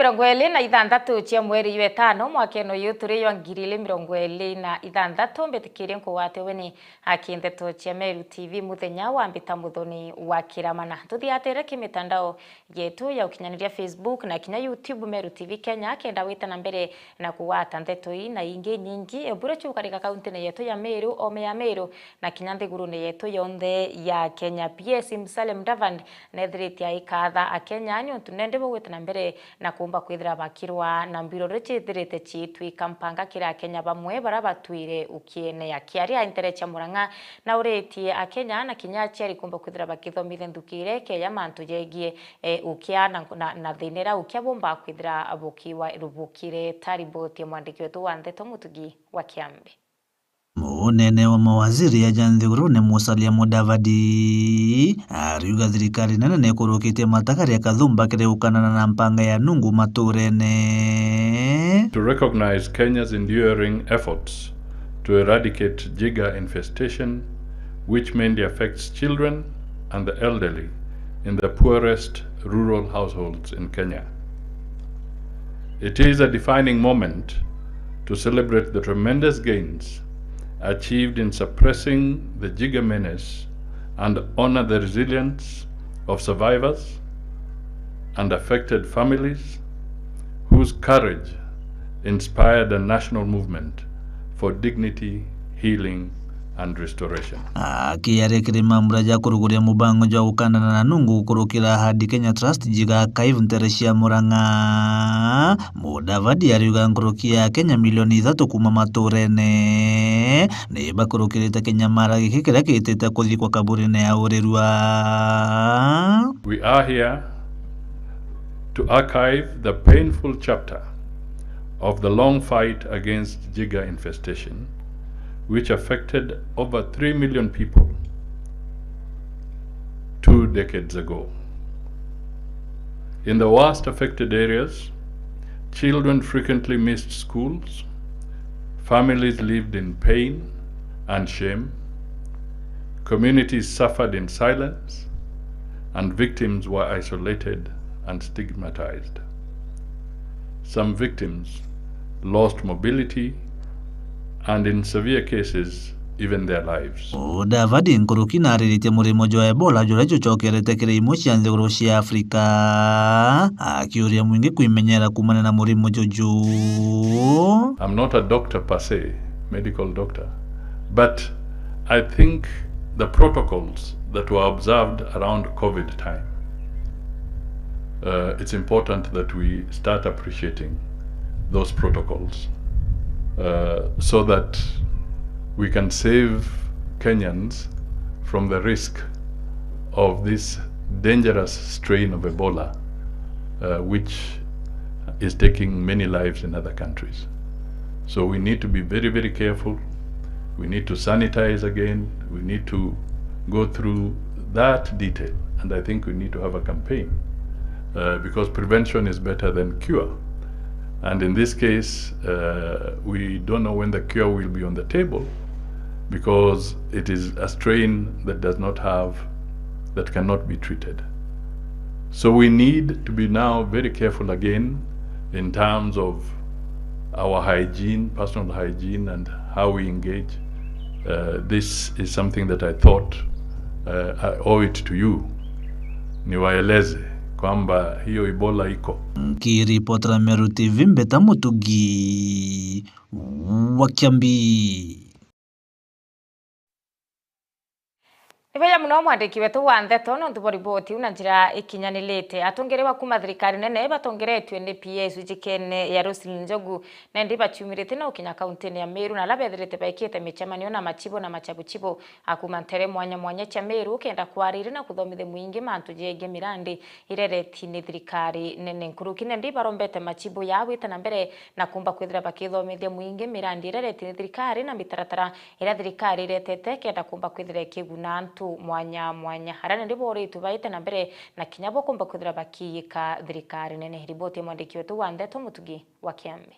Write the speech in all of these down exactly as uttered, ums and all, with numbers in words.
Mirongo iri na ithanthatu cia mweri jwa itano mwakene uyu turi jwa ngiri iri mirongo iri na ithanthatu, mbitikirie nkugwate ugeni aki ndeto cia Meru T V muthenya wa mbita muthoni wa kiramana. Tuthiatire ki mitandao yetu ya ukinyaniria Facebook na kinya YouTube Meru T V Kenya, kenda wita na mbere na kugwata ndeto ii na ingi nyingi. Bura ciukarika kauntine yetu ya Meru, ome ya Meru, na kinya nthigurune yetu yonthe ya Kenya. P S Musalia Mudavadi nethiritie aikatha Akenya niuntu nende bugwita na mbere na kumba kwithira bakirwa na mbirori ciithirite ciitwika mpanga kiri Akenya bamwe bara batwire ukiene. Akiaria ntere cia Murang'a, nauritie Akenya na kinya aciari kumba kwithira bakithomithia nthuki iria ikeeja mantu jegie, e, ukia na, na, na thina iria ukia bumba kwithira bukiwa, bukire. Ta riboti ya mwandiki wetu wa ndeto Mutugi wa Kiambi. Munene wa mawaziri aja nthigurune Musalia Mudavadi ariuga thirikari nene nikurukitie matagaria kathumba kiri gukanana na mpanga ya nungu maturene. To recognize Kenya's enduring efforts to eradicate jiga infestation, which mainly affects children and the elderly in the poorest rural households in Kenya. It is a defining moment to celebrate the tremendous gains achieved in suppressing the jiga menace and honor the resilience of survivors and affected families whose courage inspired a national movement for dignity, healing, and restoration. Akiaria kiri mambura ja kuruguria mubango jwa gukandana na nungu gukurukira Ahadi Kenya Trust Jiga Archive ntere cia Murang'a, Mudavadi ariuga nkuruki ya Akenya milioni ithatu kuma maturene ni bakurukirite kinyamara giki kiria kitite kuthikwa kaburine ya urirua. We are here to archive the painful chapter of the long fight against jiga infestation, which affected over three million people two decades ago. In the worst affected areas, children frequently missed schools, families lived in pain and shame, communities suffered in silence, and victims were isolated and stigmatized. Some victims lost mobility and, in severe cases, even their lives. Mudavadi nkuruki nariritie murimo jwa Ebola juria jucokerete kiri imwe cia nthiguru cia Afrika, akiuria mwingi kwimenyera kumana na murimo juju. I'm not a doctor per se, medical doctor, but I think the protocols that were observed around COVID time, uh, it's important that we start appreciating those protocols, uh, so that we can save Kenyans from the risk of this dangerous strain of Ebola, uh, which is taking many lives in other countries. So we need to be very, very careful. We need to sanitize again. We need to go through that detail. And I think we need to have a campaign, uh, because prevention is better than cure. And in this case, uh, we don't know when the cure will be on the table, because it is a strain that does not have, that cannot be treated. So we need to be now very careful again in terms of our hygiene, personal hygiene, and how we engage. Uh, this is something that I thought, uh, I owe it to you niwaeleze kwamba hiyo Ebola iko. Nkiripotera Meru T V, Mbeta Mutugi wa Kiambi. Ni bwega muno mwandiki wetu wa ndeto nontu bwa riboti iu na njira ikinyanirite. Atongeri ba kuma thirikari nene batongeretue ni P S wijikene ya Roselyn Njogu, nandi baciumirite na gukinya kauntini ya Meru, na ala bethirite baikite micemanio na machibu na machabuchibu a kuma ntere mwanya mwanya cia Meru, kenda kwariria na kuthomithia mwingi mantu jegie mirandi irereti ni thirikari nene. Nkuruki nandi barombete machibu ya gwita na mbere na kumba kwithira bakithomithia mwingi mirandi irereti ni thirikari na mitaratara iria thirikari iretete kenda kumba kwithira ikiguna antu mwanya mwanya. Aria nandi boritwe baite na mbere na kinya bo kumba kwithira bakiika thirikari nene. Riboti ya mwandiki wetu wa ndeto Mutugi wa Kiambi.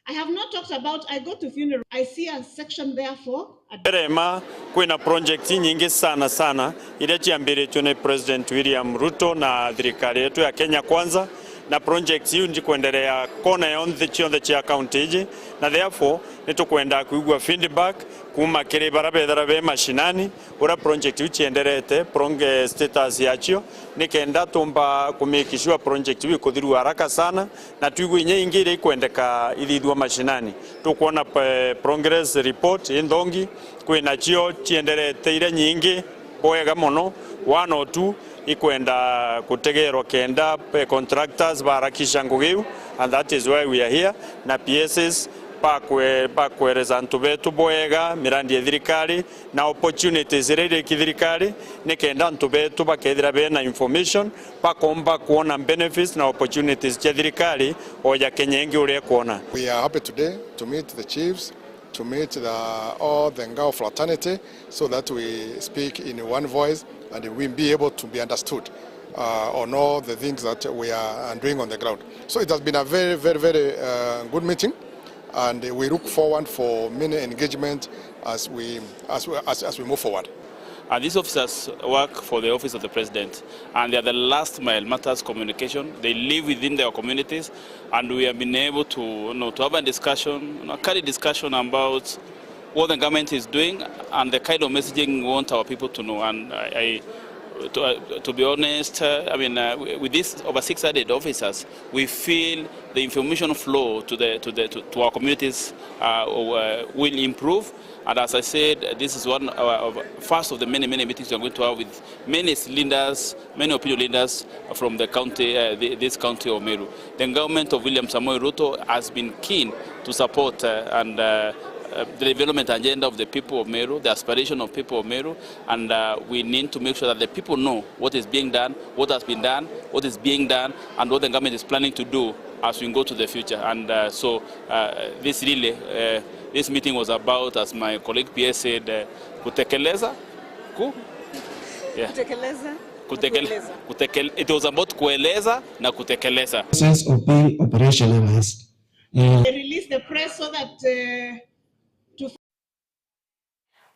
I have not talked about, I go to funeral. I see a section there for a Rema kwina project nyingi sana sana iria ciambiritwe ni President William Ruto na thirikari yetu ya Kenya Kwanza, Na projects iu ndikwenderea kona yonthe cionthe cia county iji, na therefore nitukwenda kwigua feedback kuma kiri bara bethira be mashinani, uria project iu cienderete, prong-, eh, status yacio, nikenda tumba ku make sure project iu ikuthirua haraka sana, na twigwe inya ingi iria ikwendeka ithithua mashinani. Tukwona, eh, progress report inthongi, kwina cio cienderete iria nyingi bwega mono, one or two ikwenda gutegerwa kenda, eh, contractors baharakisha ngugi iu, and that is why we are here, na P S As bakwe-, bakwereza antu betu bwega mirandi ya thirikari na opportunities iria iri kithirikari, nikenda antu betu bakethira bena information, bakomba kwona benefits na opportunities cia thirikari o ya Kenya ingi uria ikwona. We are happy today to meet the chiefs, to meet the, all the Ngao fraternity, so that we speak in one voice and we be able to be understood, uh, on all the things that we are, are doing on the ground. So it has been a very, very, very, uh, good meeting, and we look forward for many engagement as we, as we, as, as we move forward. And these officers work for the office of the president, and they are the last mile matters communication. They live within their communities, and we have been able to, you know, to have a discussion, you know, a carry discussion about what the government is doing and the kind of messaging we want our people to know. And I, I to, uh, to be honest, uh, I mean, uh, with these over six hundred officers, we feel the information flow to the, to the, to, to our communities, uh, uh, will improve. And as I said, this is one, uh, of, first of the many, many meetings we are going to have with many leaders, many opinion leaders from the county, uh, the, this county of Meru. The government of William Samoei Ruto has been keen to support, uh, and, uh, uh, the development agenda of the people of Meru, the aspiration of people of Meru, and, uh, we need to make sure that the people know what is being done, what has been done, what is being done, and what the government is planning to do as we go to the future. And, uh, so, uh, this really, uh, this meeting was about, as my colleague P A said, uh, kutekeleza, ku-, yeah. Kutekeleza na kutekel-, kueleza. Kutekel-, it was about kueleza na kutekeleza. Sense of being operationalized. Eh, They release the press so that, uh, to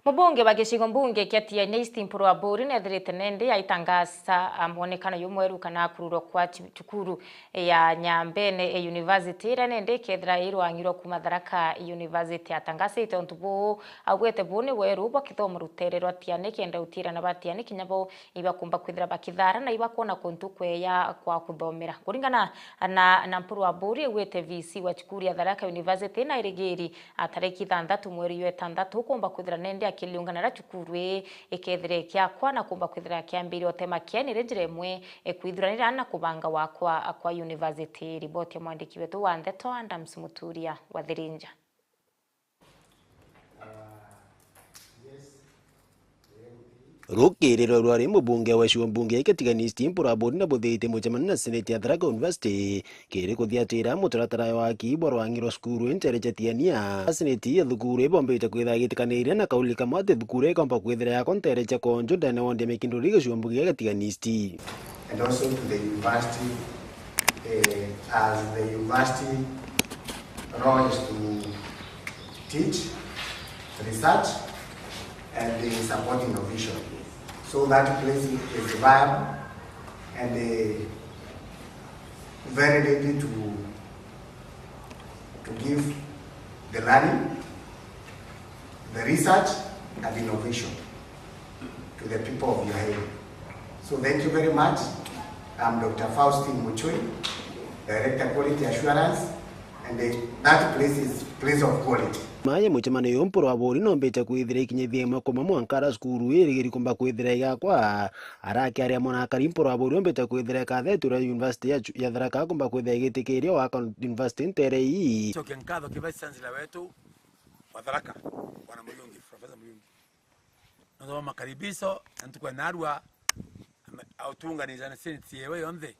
Mubunge wa gicigo mbunge kia Tigania East Mpuru Aburi nethirite nendi aitangaza, ah, mwonekano jumweru kana kururwa kwa cu-, cukuru ya Nyambene e university iria nendi ikethira irwang'irwa kuma Tharaka University. Atangasite untu buu, augite buu ni weru bwa kithomo rutere rwa Tigania kenda utiira na ba Tigania kinya bo ibakumba kwithira bakithara na ibakwona kuntu kweya kwa kuthomera. Kuringana na, na Mpuru Aburi, augite V C wa cukuru ya Tharaka University na irigiri a tariki ithanthatu mweri jwa ithanthatu, ukumba kwithira nendi akiliungana na cukuru ii ikethire kiakwa na kumba kwithira kiambirie utema kieni ri njira imwe e kwithuranira na kubanga wakwa kwa university. Riboti ya mwandiki wetu wa ndeto Adams Muturia wa Thirinja. Rukiriro rwari mubunge wa ciugo mbunge ya Tigania East Mpuru Aburi na buthiite mucemanio na seneti ya Tharaka University kiri kuthiatira mutaratara wa waki bwa rwang'i rwa cukuru ntere cia Tigania. Seneti ya thukuru ibombite kwithira gitikaniria na kauli kamwe ati thukuru ikomba kwithira yakwa ntere cia Konjo ndene wonde mikinduri gicigo mbunge gia Tigania East. And also to the university, eh, as the university role is to teach, research, and, eh, support innovation. So that place is viable and, eh, very ready to, to give the learning, the research, and innovation to the people of your area. So thank you very much. I'm Doctor Faustin Muchui, Director Quality Assurance, and the, that place is place of quality. Maya mucemanio uyu Mpuru Aburi nombite kwithira ikinyithia imwe kuma mwanka ara cukuru ii irigiri kumba kwithira igakwa. Arakiaria mwana akari Mpuru Aburi ombite kwithira ikathetwe uria university ya, ya Tharaka kumba kwithira igitikiria waka university ntere ii. Cokia nkatho ki Vice Chancellor wetu wa Tharaka, Bwana Muyungi, Professor Muyungi. Nontu bwa makaribiso, na ntuku ya narua, ame-, autunganija na senate yewe yonthe,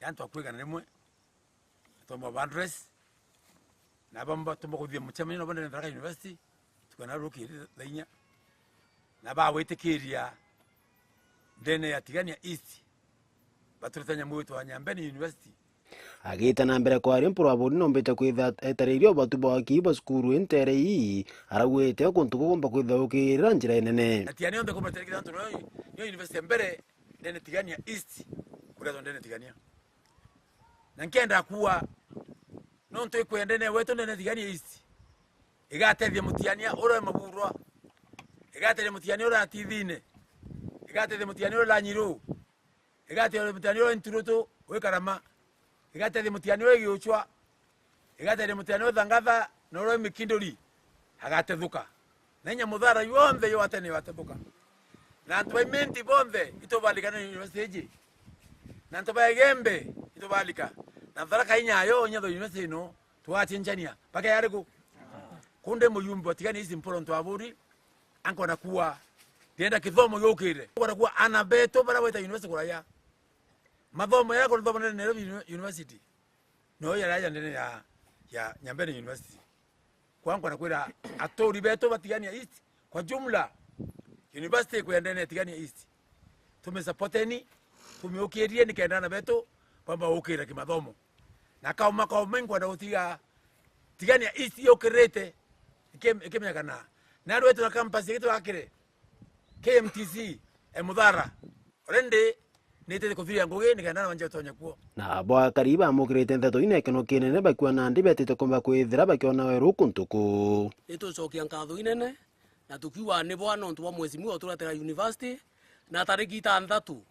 ya antu akwi igana rimwe, na twamba ba address, na bamba tumba kuthithia mucemanio nabo ndene Tharaka University, ntuku ya narua rukiri thaa inya, na bagwitikiria ndene ya Tigania East, baturite nyamu itwa Nyambene University. Agita na mbere kwaria, Mpuru Aburi nombite kwitha etariria ubatu bwa waki bwa cukuru intere ii, araugite kuntu kugomba kwithwa gukirira njira inene. Na Tigania yonthe kumba tariki ithanthatu nio, nio university ya mbere ndene Tigania East, kuretwa ndene Tigania. Na nkenda kuuga, nontu ikwendene wetu ndene Tigania East, igatethia mutiania uria wi Maburwa, igatethia mutiania uria wi Tithine, igatethia mutiania uria wi Lanyiru, igatethia mutiania uria wi Nturutu, wi Karama, igatethia mutiania uria wi Giuchwa, igatethia mutiania uria wi Thangatha na uria wi Mikinduri, agatethuka. Na inya Muthara yonthe yo atene igatetheka. Na antu ba Imenti bonthe itubalika na university iji. Na antu ba Igembe itubalika. Na Tharaka inya yo inya university ino tugacenjania. Mpaka yari ku? Kunde muyumbi wa Tigania East Mpuru Ntwaburi, ankona kuwa ndienda kithomo giukire. Ankona kuwa ana betu bara gwita university kuraya. Mathomo ya kuthoma Nairobi Uni-, University. No yaraja ndene ya, ya Nyambene University. Kwa nkona kwira aturi betu ba Tigania East kwa jumla, university ikwendene Tigania East, tumisapoteni, tumiukirie nikenda ana betu bamba gukira kimathomo. Na kauma kauma inkwenda gutiga Tigania East yukirite iki-, ikimiaka na. Na rwetu na campus gitu gakire K M T C e Muthara. Already nitite kuthiria ngugi nikenda na wanje utonye kuo. Na abo akari bamukirite nteto ina ikeno kinene bakiuga nandi betite kumba kwithira bakiona weru kuntu kuu. Nitucokia nkatho inene na tukiuga ni bwa nontu bwa mheshimiwa uturetera university, na tariki itanthatu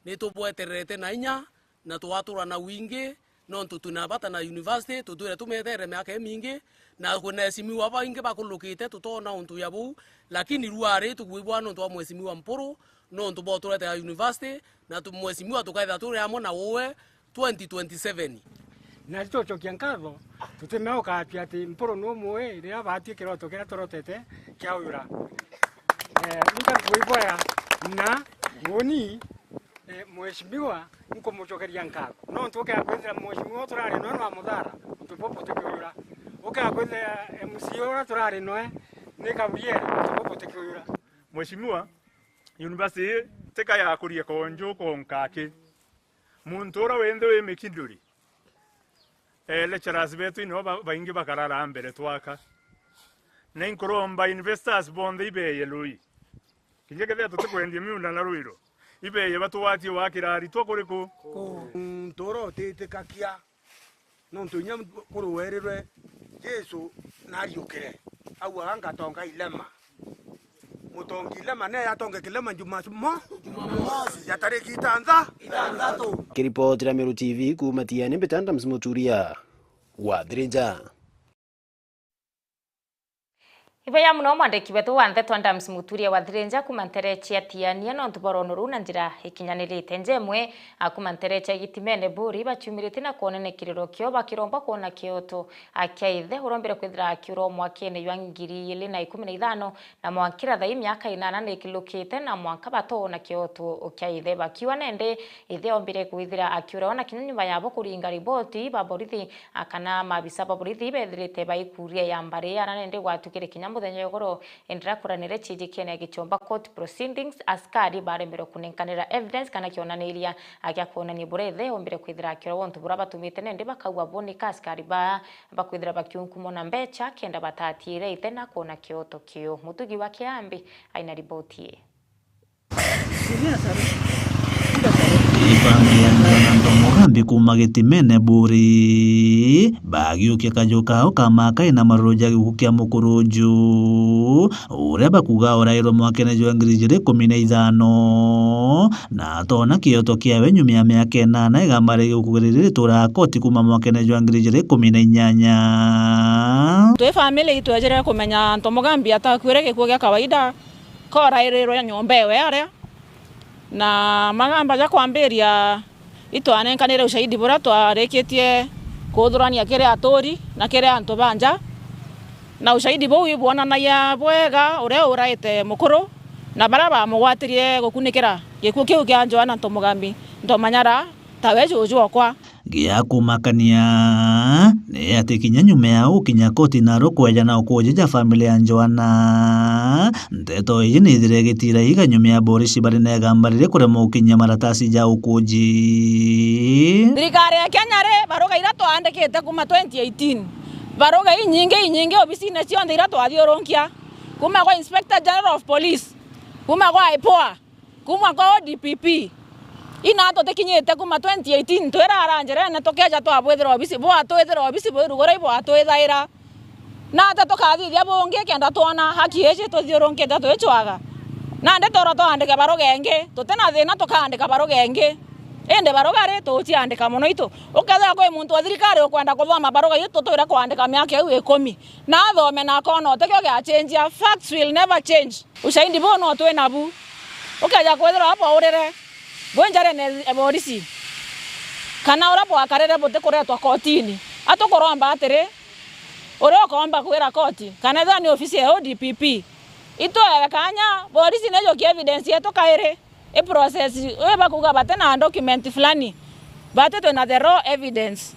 nitubwetererete na inya na twatura na wingi, nontu twina bata na university, tutwire tumetere miaka imingi, na kwina mheshimiwa baingi bakurukite tutona untu ya buu, lakini ruari tugwibwa nontu bwa mheshimiwa Mpuru, nontu bwa uturetera university, na tu-, mheshimiwa tukaithira turi amwe na uwe twenty twenty-seven. Na tucokia nkatho, tutimea ukapia ati Mpuru numui riria baati kiroto kiria turotete kia uyura. Eh, ninka kuiboya na nguni Eh, mheshimiwa, nkumucokeria nkatho. Nontu ukea kwithira mheshimiwa uria turari noe ni wa Muthara, untu buu butikiuyura. Ukea kwithira M C A uria turari noe ni Gabriel, untu buu butikiuyura. Mheshimiwa, university tika ya kuria konju konka aki. Muntu uria winthe wi Mikinduri, eh, lecturers betu inoo ba-, baingi bakarara mbere twaka. Na inkuromba investors bonthe ibeye lui. Kinya kethira tutikwendia miunda na rwiro, ibeye batugwatie gwakira aritwa kuriku? Muntu uria utitikakia, nontu inya kuruerirwe Jesu nariukire, augaga, "Ngatonga ilema." Mutongi ilema ne atonge kilema Jumamosi mo? Jumamosi ya tariki itantha-, itantatu. Kiripotira Meru T V kuuma Tiani, mbita Adams Muturia wa Thirinja. Iboya mono mwandiki wetu wa nteto Adams Muturia wa Thirinja kuuma ntere cia Tiania nontu bwa rono ruu na njira ikinyanirite. Njemwe a kuuma ntere cia Gitimene Buri baciumirite na kwonene kiriro kio bakiromba kwona kioto a kia ithe urombire kwithira akiura o mwakene jwa ngiri igiri na ikumi na ithano, na mwankira thaa ii miaka inana nikilukite na mwanka batoona kioto kia ithe. Bakiuga nende ithe ombire kwithira akiura ona kinya nyuma yabo kuringa riboti ba borithi, a, kana maabisa ba borithi bethirite baikuria ya mbari ana nende gwatukire kinya muthenya wa igoro endera kuranire ciijikene ya Gichomba court proceedings, askari baremerwe kunenkanira evidence kana kionaniria, a, gia kwonania buria ithe ombire kwithira akiura. Untu buria batumite nende bakauga bo ni ka askari ba bakwithira bakiunkumwa na mbecha kenda batatiire ithe na kwona kioto kiu. Mutugi wa Kiambi aina riboti ii. Ifamili ya Ntomogambi kuuma Gitimene Buri bagiukia kaju kao ka maka ina maruru ja gikuo kia mukuru uju, uria bakuga urairwe mwakene jwa ngiri ijiri ikumi na ithano, na atona kioto kiawe nyuma ya miaka inana igamba ria gikuo riri rituraa koti kuuma mwakene jwa ngiri ijiri ikumi na inyanya. Twi family itwejire kumenya Ntomogambi atakuire gikuo gia kawaida, korairirwe nyomba ewe aria, na magamba ja kwambiria itwanenkanire ushahidi buria twarikitie kuthurania kiri aturi na kiri antu ba nja, na ushahidi buu ibwonanagia bwega uria uraite mukuru na baria bamugwatirie gukunikira gikuo kiu kia Joana Ntomugambi Ntomanyara tawe juju okwa. Gia kumakania ni ati kinya nyuma ya gukinya koti na rukweja na ukuji ja family ya Joana, nteto iji ni ithire igitira iga nyuma ya borisi bari na igamba riri kuremwa gukinyia maratasi ja ukuji. Thirikari ya Kenya ri, baruga iria twaandikite kuma twenty eighteen, baruga inyingi inyingi obisine cionthe iria twathiurunkia, kuma gwa Inspector General of Police, kuma gwa IPOA, kuma kwa O D P P, Ina tutikinyite kuma twenty eighteen, twirara njerene tukeja twabwithira obisi, bwatwithira obisi bwirugura ibwatwithaira. Na ata tukathithia bungi kenda twona haki iji tuthiurunkite twicwaga? Nandi toro twandike baruga ingi, tutina thina tukaandika baruga ingi. Indi baruga ri, tuciandika mono itu. Ukethira kwi muntu wa thirikari ukwenda kuthoma baruga iu, tutwire kwandika miaka iu ikumi. Na athome na akona utikio giachenjia. Facts will never change. Ushahidi buu no twi nabu. Ukeja kwithirwa bwaurire bwi njarene ya borisi, kana uria bwakarire butikuretwa kotini, atukuromba atiri, uria ukomba kwira koti, kana ethira ni ofisi ya O D P P, ituewe kanya, borisi nijukie evidence yetu kairi. I process, wi bakuuga bati na document fulani, bati twina the raw evidence.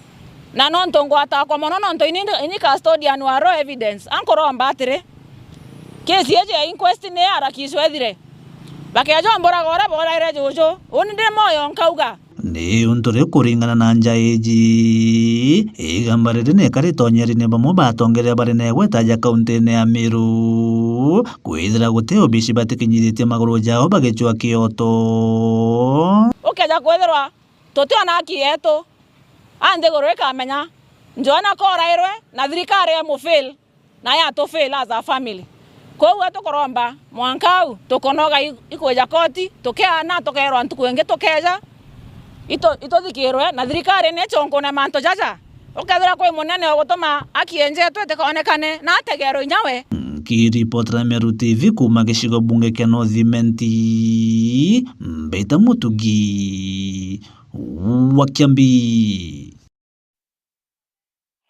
Na nontu ngwatakwa mono nontu ini, ini custodian wa raw evidence, ankuromba atiri, case iji ya inquest ni iharakishwe ithire. Bakeja umburaga uria boraire juju, uni ndi moyo nkauga. Ni untu ri kuringana na nja iji, igamba riri ni karitonyeeri ni bamwe batongeria bari na igweta ja kauntine ya Meru, kwithira guti obici batikinyithitie maguru jao bagicua kioto. Ukeja kwithirwa tutiona haki yetu, a nthiguru ikamenya Njona korairwe na thirikari ya mufail na ya tufail as a family. Kwou atukuromba mwanka au tukonoga i-, ikwija koti, tukeana, tukeerwa ntuku ingi tukeja, itu-, ituthikirwe na thirikari ni ichunkune mantu jaja. Ukethira kwi munene ugutuma haki injetu itikaonekane, na ategerwe inya we. Nkiripotera Meru T V kuuma gicigo bunge kia North Imenti, mbita Mutugi wa Kiambi.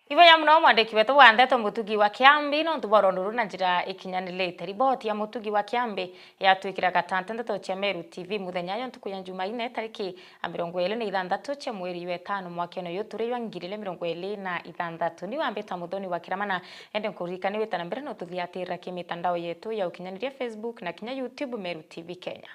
Iboya mono mwandiki wetu wa ndeto Mutugi wa Kiambi, nontu bwa urondo ruu na njira ikinyanirite. Riboti ya Mutugi wa Kiambi yatwikira gatante ndeto cia Meru T V muthenya ya ntuku ya Jumaine, tariki ya mirongo iri na ithanthatu cia mweri wa itano, mwakene uyu turi jwa ngiri igiri na mirongo iri na ithanthatu. Ni wambita Muthoni wa Kiramana, ende nkuririkanie wita na mbere no tuthiatirira ki mitandao yetu ya ukinyaniria, Facebook na kinya YouTube, Meru T V Kenya.